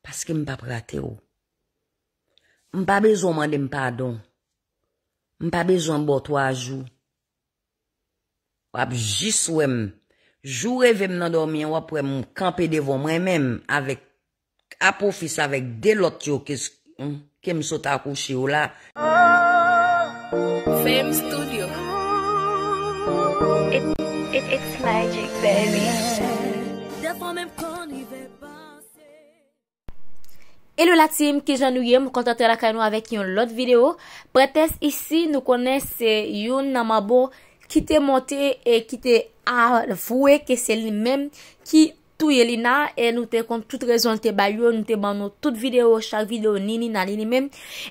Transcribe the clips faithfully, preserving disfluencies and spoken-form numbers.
Paske m p ap rate w. M pa bezwen w mande m padon. M pa bezwen ba w twa jou. W ap jis wè m. Jou reve m nan dòmi an, w ap wè m kanpe devan w mwen menm avèk Apofis avèk de lòt yo ke, ke m sot akouche yo la. Fame Studio. It, it, it's magic, baby. Hello la team, kijan nou ye? M kontan te lakay nou avèk yon lòt videyo. Prètès isi, nou konnen se youn nan manbo ki te monte e ki te avwe ke se li menm ki touye Lina, e nou te konn tout rezon l te bay yo, nou te ban nou tout videyo, chak videyo ni Nina ni li menm.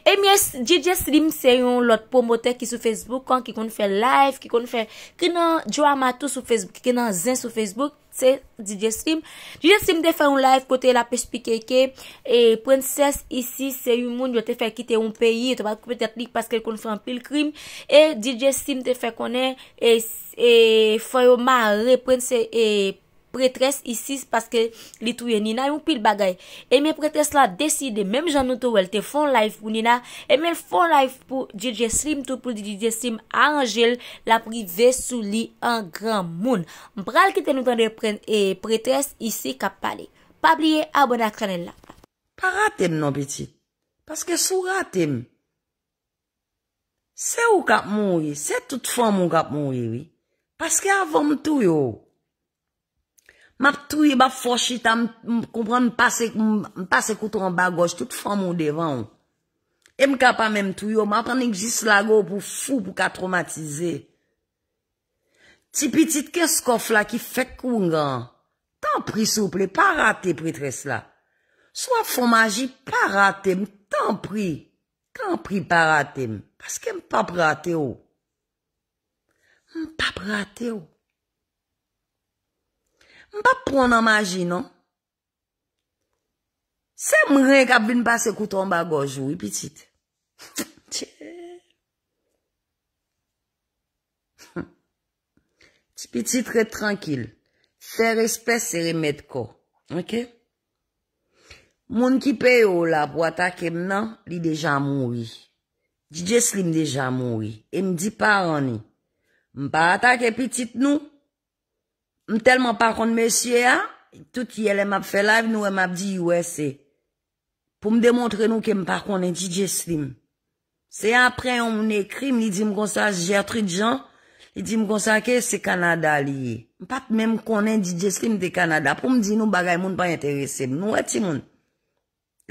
Ebyen, DJ Slim se yon lòt pwomotè ki sou Facebook, ki konn fè live, ki konn fè, ki nan drama tou sou Facebook, ki nan zen sou Facebook. Se DJ Slim. DJ Slim te fè yon live kote l ap esplike ke e, Prensès isi se yon moun yo te fè kite yon peyi, yo te bat koupe tèt li paske l konn fè anpil krim. E DJ Slim te fè konnen e, e, fò yo mare Prensès e, Prètès isi paske li touye Nina, yon pil bagay. Ebyen Prètès la deside, menm jan nou te wè l te fè yon live pou Nina, ebyen l fè yon live pou DJ Slim tou pou DJ Slim aranje l, l ap rive sou li an granmoun. M pral kite nou tande Prètès isi k ap pale. Pa bliye abòne ak chanèl la. Pa rate m non pitit. Paske si w rate m, se ou k ap mouri, se tout fanmi w k ap mouri wi. Paske avan m touye w, m ap touye, m ap fè w chita, m konprann, m pase, m pase kouto anba gòj tout fanmi w devan w. E m ka pa menm touye w, m ap annik jis lage w pou fou, pou ka twomatize. Ti pitit Kenskòf la ki fèk koungan an, tanpri souple, pa rate Prètès la. Si w ap fè yon maji, pa rate m, tanpri. Tanpri pa rate m, paske m p ap rate w. M p ap rate w. M p ap pran w nan maji non. Se mwen k ap vin pase kouto anba gòj ou wi pitit. Ti pitit ret trankil. Fè respè se remèd kò. Oke? Moun ki peye w la pou atake m nan, li deja mouri. DJ Slim deja mouri. E m di paran ni. M pa atake pitit nou. M tèlman pa konn mesye a, tout yè lè m ap fè live, nou wè m ap di U S A. Pou m demontre nou ke m pa konnen DJ Slim. Se apre yon moun ekri m, li di m konsa, Gertrude Jean, li di m konsa ke se Kanada li ye. M pa t menm konnen DJ Slim te Kanada. Pou m di nou bagay moun pa enterese m. Nou wè timoun.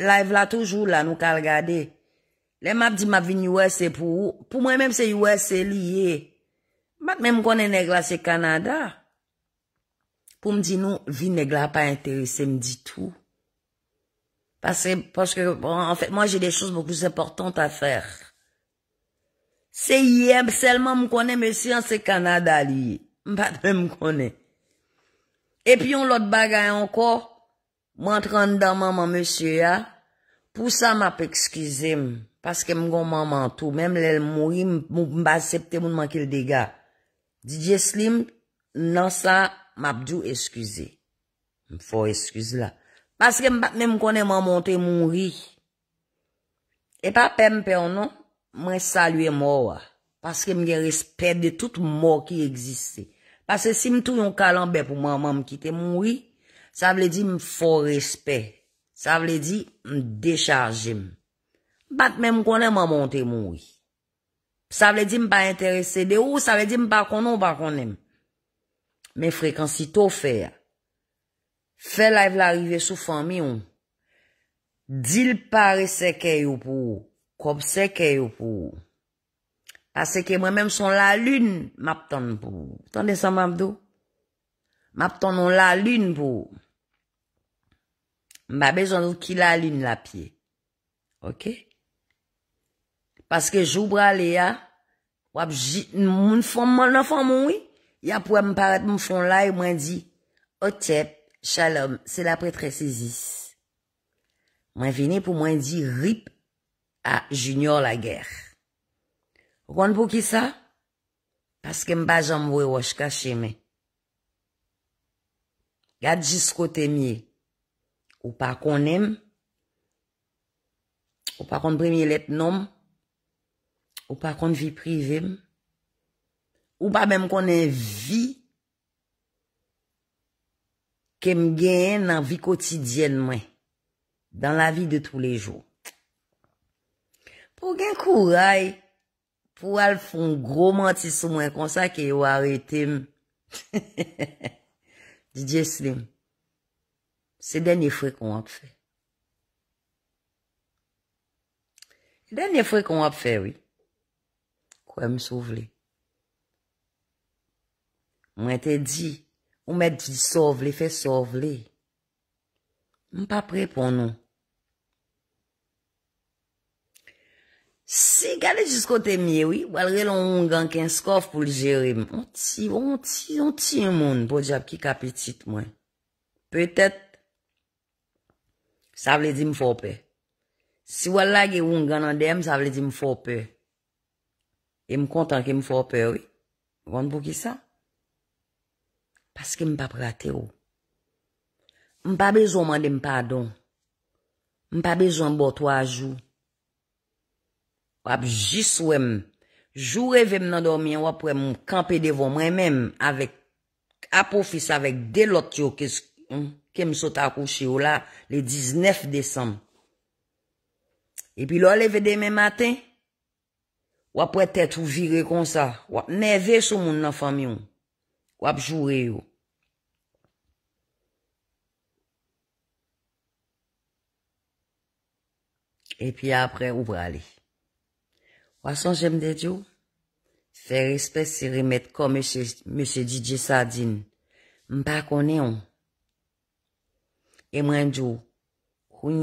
Live la toujou la, nou ka al gade. Lè m ap di m ap vin U S A pou ou, pou mwen menm se U S A li ye. M pa t menm konnen nèg la se Kanada. Pou m di nou, vi nèg la pa enterese m ditou. Paske, paske, bon, en fait, moi, j'ai des choses beaucoup plus importantes à faire. Se yè sèlman m konnen mesye an se Kanada li ye. M pa t menm konnen. Epi yon lòt bagay ankò, m antre anndan manman mesye a, pou sa m ap ekskize m, paske m gon manman tou, menm lè l mouri, m, m pa aksepte moun manke l dega. DJ Slim, nan sa, m ap di w eskize. M fè w eskiz la. Paske m pa t menm konnen manman w te mouri. E pa pè m pè w non, mwen salye mò a. Paske m gen respè de tout mò ki egziste. Paske si m touye yon kalanbè pou manman m ki te mouri, sa vle di m fè w respè. Sa vle di m dechaje m. M pa t menm konnen manman w te mouri. Sa vle di m pa enterese de ou, sa vle di m pa konnen w pa konnen m. Men frekansite w fè a. Fè live la rive sou fanmi w. Di l pare sèkèy ou pou ou. Kòb sèkèy ou pou ou. Paske mwen menm se yon lalin m ap tann pou ou. Tande sa m ap di w? M ap tann yon lalin pou ou. M pa bezwen di w ki lalin l ap ye. Oke? Paske jou w prale a, w ap ji, moun fanm nan fanm ou wi, y ap wè m parèt m fè yon live, mwen di, Otep, shalom, se la prêtresse Isis. Mwen vini pou mwen di rip a Junior Laguerre. Ou konn poukisa? Paske m pa janm voye wòch kache men. Gad jis kote m ye. Ou pa konnen m, pa konn premye lèt non m, ou pa konn vi prive m, ou pa menm konnen vi ke m genyen nan vi kotidyèn mwen, dans la vie de tous les jours. Pou gen kouray pou al fè yon gwo manti sou mwen konsa ke yo arete m. D J Slim, se dènye frekan w ap fè. Dènye frekan w ap fè, wi. Kwè m si w vle. Mwen te di, ou mèt di sa w vle, fè sa w vle. M p ap reponn ou. Si gade jis kote m ye, wi, w al rele yon oungan kenskòf pou l jere m. Yon ti, yon ti, yon ti moun, podyab ki ka pitit mwen. Petèt, sa vle di m fè w pè. Si w al lage oungan nan dèyè m, sa vle di m fè w pè. E m kontan ke m fè w pè, wi. Ou konn poukisa? Paske m p ap rate w. M pa bezwen w mande m padon. M pa bezwen ba w twa jou. W ap jis wè m. Jou reve m nan dòmi an, w ap wè m kanpe devan w mwen menm avèk Apofis avèk de lòt yo ke, ke m sot akouche yo la, le diznèf desanm. Epi lè w leve demen maten, w ap wè tèt ou vire konsa, w ap nève sou moun nan fanmi w, w ap joure yo. Epi apre, ou prale. W a sonje m te di w, fè respè se remèt kò mesye, mesye D J Sadin. M pa konnen w. E mwen di w, ou,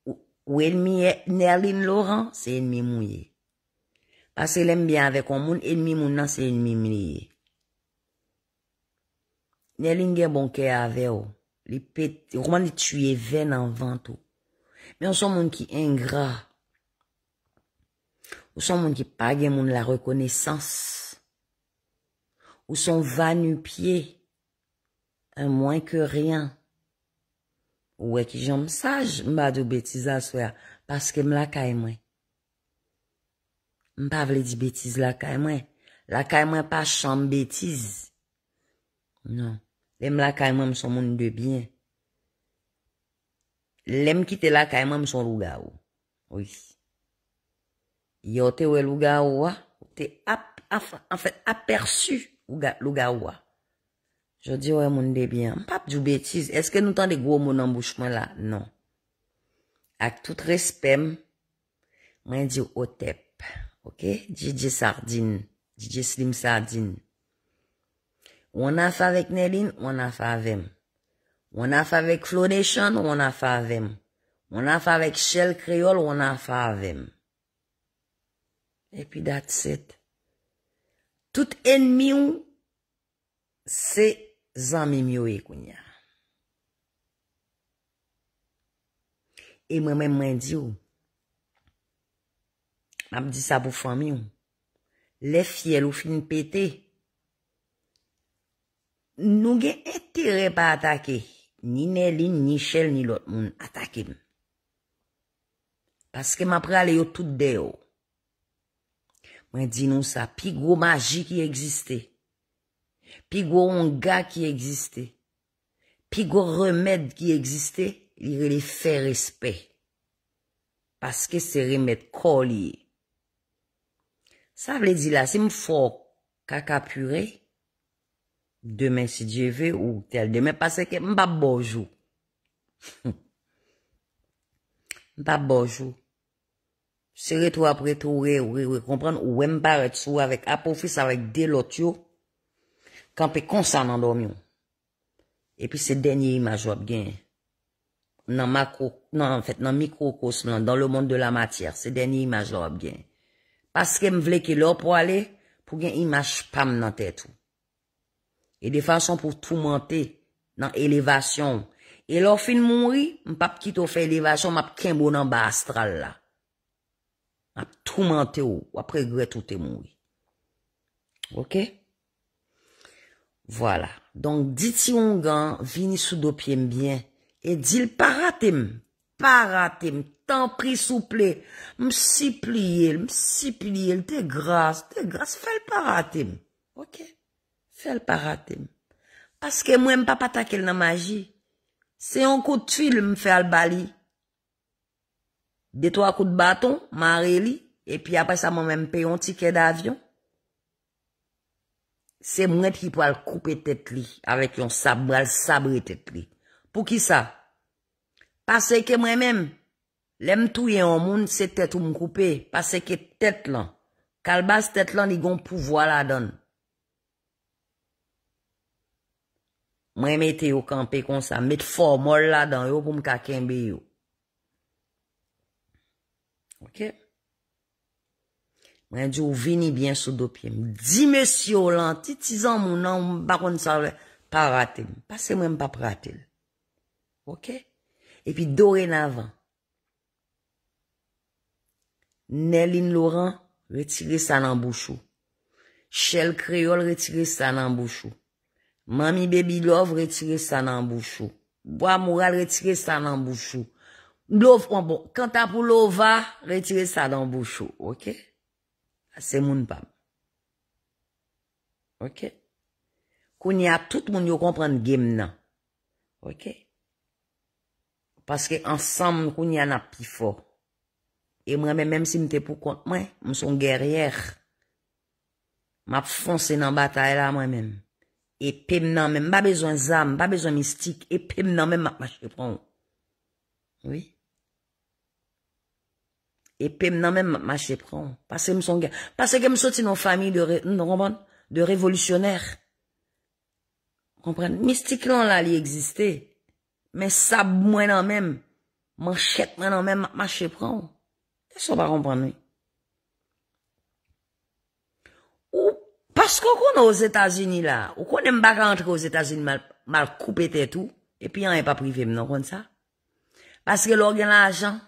ou, ou ènmi Nerline Laurent, se ènmi m ou ye. Paske lè m byen avèk yon moun, ènmi moun nan se ènmi m li ye. Nerline gen bon kè avè w. Li pet, kòman li tiye vè nan vant ou. Men w se yon moun ki engra. Ou se yon moun ki pa gen moun la rekonesans. Ou se yon va nu pye. Un moins que rien. Ou wè kijan m saj, m pa di w betiz aswè a, paske m lakay mwen. M pa vle di betiz lakay mwen. Lakay mwen pa chanm betiz. Non. Lè m lakay mwen, m se yon moun de byen. Lè m kite lakay mwen, m se yon lougawou. Wi. Yè w te wè lougawou a, ou te ap, ap, anfèt, apèsi louga-, lougawou a. Jodi a w wè moun de byen an. M p ap di w betiz. Èske nou tande gwo mo nan bouch mwen la? Non. Ak tout respè m, mwen di w otèp. Oke? D J Sardin, D J Slim Sardin. Ou ann afè avèk Nerline, ou ann afè avè m. Ou ann afè avèk Flo Nation, ou ann afè avè m. Ou ann afè avèk Shell Kreyòl, ou ann afè avè m. Epi that's it. Tout ènmi w, se zanmi m yo ye kounye a. E mwen menm, mwen di w, m ap di sa pou fanmi w, lè fyèl ou fin pete, nou gen enterè pa atake ni Nerline, ni Shell, ni lòt moun. Atake m. Paske m ap rale yo tout dèyè w. Mwen di nou sa, pi gwo maji ki egziste, pi gwo oungan ki egziste, pi gwo remèd ki egziste, li rele fè respè. Paske se remèd kò w li ye. Sa vle di la, si m fè w kaka pire, demen, si Dye ve, ou tèl demen, paske m p ap ba w jou. M p ap ba w jou. Se rete w ap rete w re, re, re, konprann, ou wè m parèt sou ou avèk Apofis, avèk de lòt yo, kanpe konsa nan dòmi w. Epi se dènye imaj w ap genyen. Nan makwo, nan, anfèt, nan mikwokosm lan, dans le monde de la matière, se dènye imaj la w ap genyen. Paske m vle ke lè w pwale, pou gen imaj pa m nan tèt ou. E de fason pou toumante nan elevasyon w. E lè w fin mouri, m p ap kite w fè elevasyon, m ap kenbe w nan ba astral la. M ap toumante w, w ap regrèt ou te mouri. Oke? Vwala. Donk, di ti oungan an vini sou do pye m byen e di l pa rate m. Pa rate m. tanpri, souple. M sipliye l, m sipliye l, de gras, de gras, fè l pa rate m. Oke? Fè l pa rate m. Paske mwen, m p ap atake l nan maji. Se yon kout fil m fè al ba li. De twa kout baton, mare li, epi apre sa, mwen menm, m peye yon tikè davyon. Se mwen ki pral koupe tèt li avèk yon sab, m pral sabre tèt li. Poukisa? Paske mwen menm, lè m touye yon moun, se tèt ou m koupe, paske tèt lan, kalbas tèt lan, li gen yon pouvwa ladan l. Mwen mete yo kanpe konsa, met fòmòl ladan yo pou m ka kenbe yo. Oke? Mwen di w vini byen sou do pye m. Di mesye w lan, ti, ti zanmi w nan, m pa konn sa w vle, pa rate m. Paske mwen m p ap rate l. Oke? Epi dorenavan, Nerline Laurent, retire sa nan bouch ou. Chèl Kreyòl, retire sa nan bouch ou. Manmi Baby Love, retire sa nan bouch ou. Bwa Moral, retire sa nan bouch ou. Lov-, bon, bon, kanta pou Lova, retire sa nan bouch ou, oke? Sa se moun pa m. Oke? Kounye a, tout moun yo konprann game nan. Oke? Paske ansanm, kounye a, n ap pi fò. E mwen menm, menm si m te pou kont mwen, m se yon gèryè. M ap fonse nan batay la, mwen menm. Epe m nan men m, m pa bezwen zam, m pa bezwen mistik. Epe m nan men m, m ap mache pran w. Wi. Epe m nan men m, m ap mache pran w. Paske m se yon gè-, paske m soti nan yon fanmi de re-, nou konprann? De revolisyonè. Konprann? Mistik lan la, li egziste. Men sab mwen nan men m, manchèt mwen nan men m, m ap mache pran w. Èske w pa konprann, wi? Ou, paske w konnen Ozetazini la, ou konnen m pa ka antre Ozetazini mal, mal koupe tèt ou, epi anyen p ap rive m non, konn sa? Paske lè w gen lajan,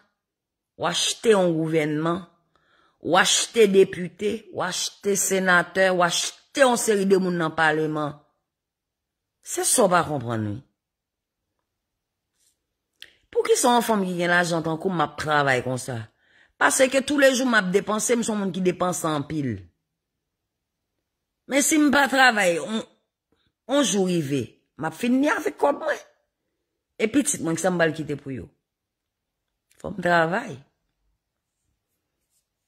w achte yon gouvènman, w achte depite, w achte senatè, w achte yon seri de moun nan paleman. Se sa w pa konprann, wi. Poukisa yon fanm ki gen lajan tankou m ap travay konsa? Paske toulejou m ap depanse, m se yon moun ki depanse anpil. Men si m pa travay, on, on jou rive, m ap fin ni avèk kòb mwen. E pitit mwen, kisa m pral kite pou yo? Fò m travay.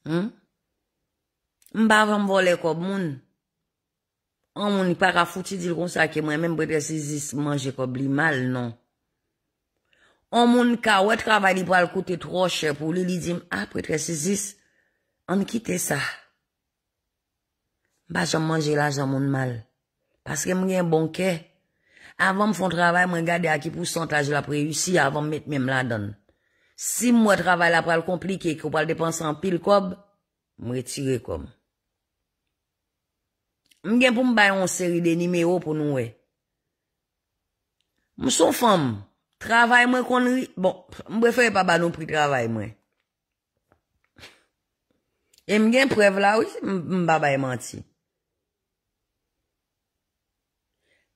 Hmm? M pa janm vòlè kòb moun. On moun pa ka fouti di l konsa ke mwen menm Prètrès Isis manje kòb li mal, non. On moun ka wè travay li pral koute twò chè pou li, li di m, "A, Prètrès Isis, ann kite sa." M pa janm manje lajan moun mal. Paske m gen bon kè. Avan m fè yon travay, mwen gade a ki pousantaj l ap reyisi avan m met men m ladan l. Si m wè travay la pral konplike, ke w pral depanse anpil kòb, m retire kò m. M gen pou m bay yon seri de nimewo pou nou wè. M se yon fanm. Travay mwen konn ri-, bon, m prefere pa ba nou pri travay mwen. E m gen prèv la, wi, m, m pa bay manti.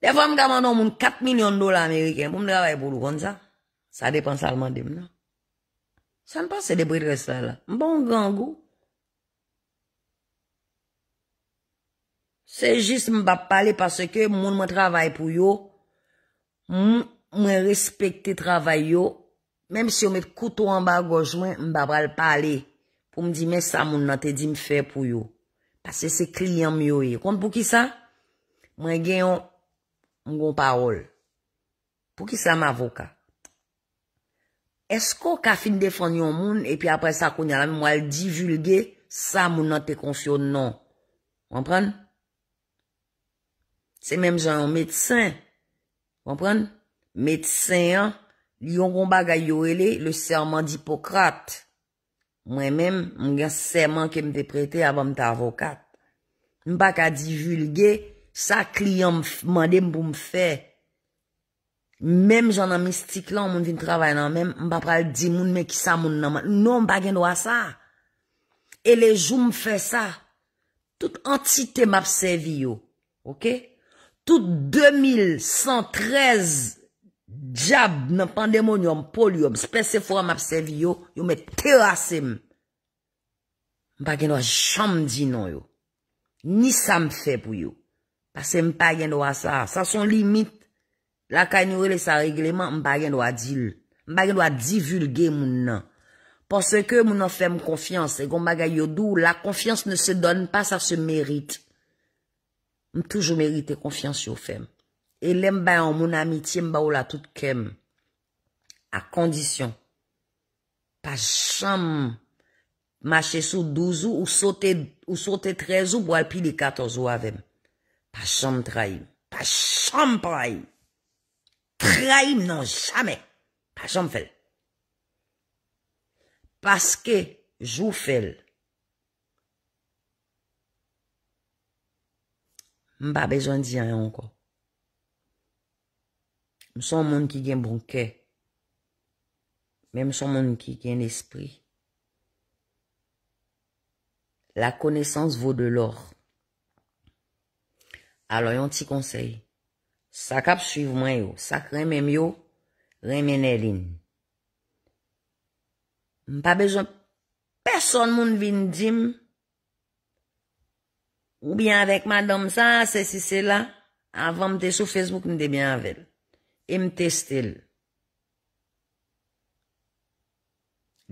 Dèfwa m ka mande yon moun kat milyon dola ameriken pou m travay pou l, ou konn sa? Sa depan sa l mande m nan. Sa n panse de Prètrès la la? M pa yon grangou. Se jis m p ap pale paske moun mwen travay pou yo, m-, mwen respekte travay yo, menm si yo met kouto anba gòj mwen, m pa pral pale pou m di, "Men sa moun nan te di m fè pou yo." Paske se kliyan m yo ye. Konn poukisa? Mwen gen yon, m gon pawòl. Poukisa m avoka? Èske w ka fin defann yon moun epi apre sa kounye a la menm w al divilge sa moun nan te konfye w? Non. Konprann? Se menm jan yon medsen. Konprann? Medsen an, li yon gon bagay yo rele le serment d'Hippocrate. Mwen menm, m gen sèman ke m te prete avan m te avokat. M pa ka divilge sa kliyan m f-, mande m pou m fè. Menm jan nan mistik lan, yon moun vin travay nan men m, m pa pral di moun, "Men kisa moun nan man-," non, m pa gen dwa sa. E lejou m fè sa, tout antite m ap sèvi yo, oke? Tout de mil san trèz dyab nan pandemonyòm, polyòm, spèsefwa m ap sèvi yo, yo mèt terase m. M pa gen dwa janm di non yo. Ni sa m fè pou yo. Paske m pa gen dwa sa. Sa se yon limit. Lakay nou rele sa regleman, m pa gen dwa di l. M pa gen dwa divilge moun nan. Paske moun nan fè m konfyans. E gon bagay yo di w, la confiance ne se donne pas, ça se mérite. M toujou merite konfyans yo fè m. E lè m bay yon moun amitye, m ba w la tout kè m. A kondisyon. Pa janm mache sou douz ou, ou sote, ou sote trèz ou pou al pile katòz ou avè m. Pa janm trayi m. Pa janm trayi m. Trayi m non, jamè. Pa janm fè l. Paske, jou fè l. M pa bezwen di anyen ankò. M se yon moun ki gen bon kè. Men m se yon moun ki gen lespri. La connaissance vaut de l'or. Alò, yon ti konsèy. Sa k ap swiv mwen yo, sa k renmen m yo, renmen Nèlin. M pa bezwen pèsonn moun vin di m, ou byen avèk madanm sa, sesi, sela. Avan m te sou Facebook, m te byen avè l. E m teste l.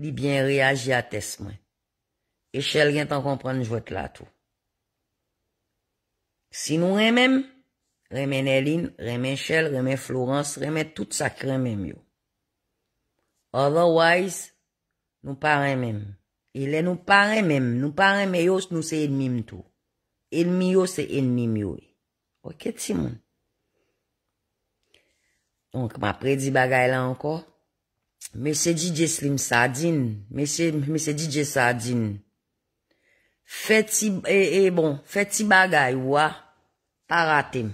Li byen reyaji a tès mwen. E Shell gentan konprann jwèt la tou. Si nou renmen m, renmen Nèlin, renmen Shell, renmen Florence, renmen tout sa k renmen m yo. Otherwise, nou pa renmen m. E lè nou pa renmen m, nou pa renmen yo, nou se ènmi m tou. Ènmi yo se ènmi m yo ye. Oke, timoun. Donk, m ap redi bagay la ankò. Mesye D J Slim Sardine, mesye, mesye D J Sardine. Fè ti, e, e, bon, fè ti bagay ou a, pa rate m.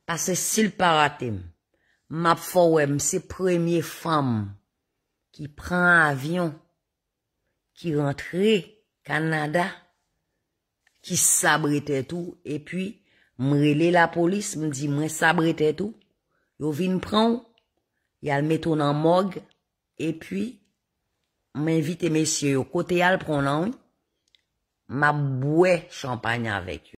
Paske si l pa rate m, m ap fè w wè m se premye fanm ki pran avyon, ki rantre Kanada, ki sabre tèt ou, epi m rele lapolis, m di mwen sabre tèt ou, yo vin pran w, y al mete w nan mòg, epi m envite mesye yo, kote y al pran w lan, wi, m ap bwè chanpay avèk yo.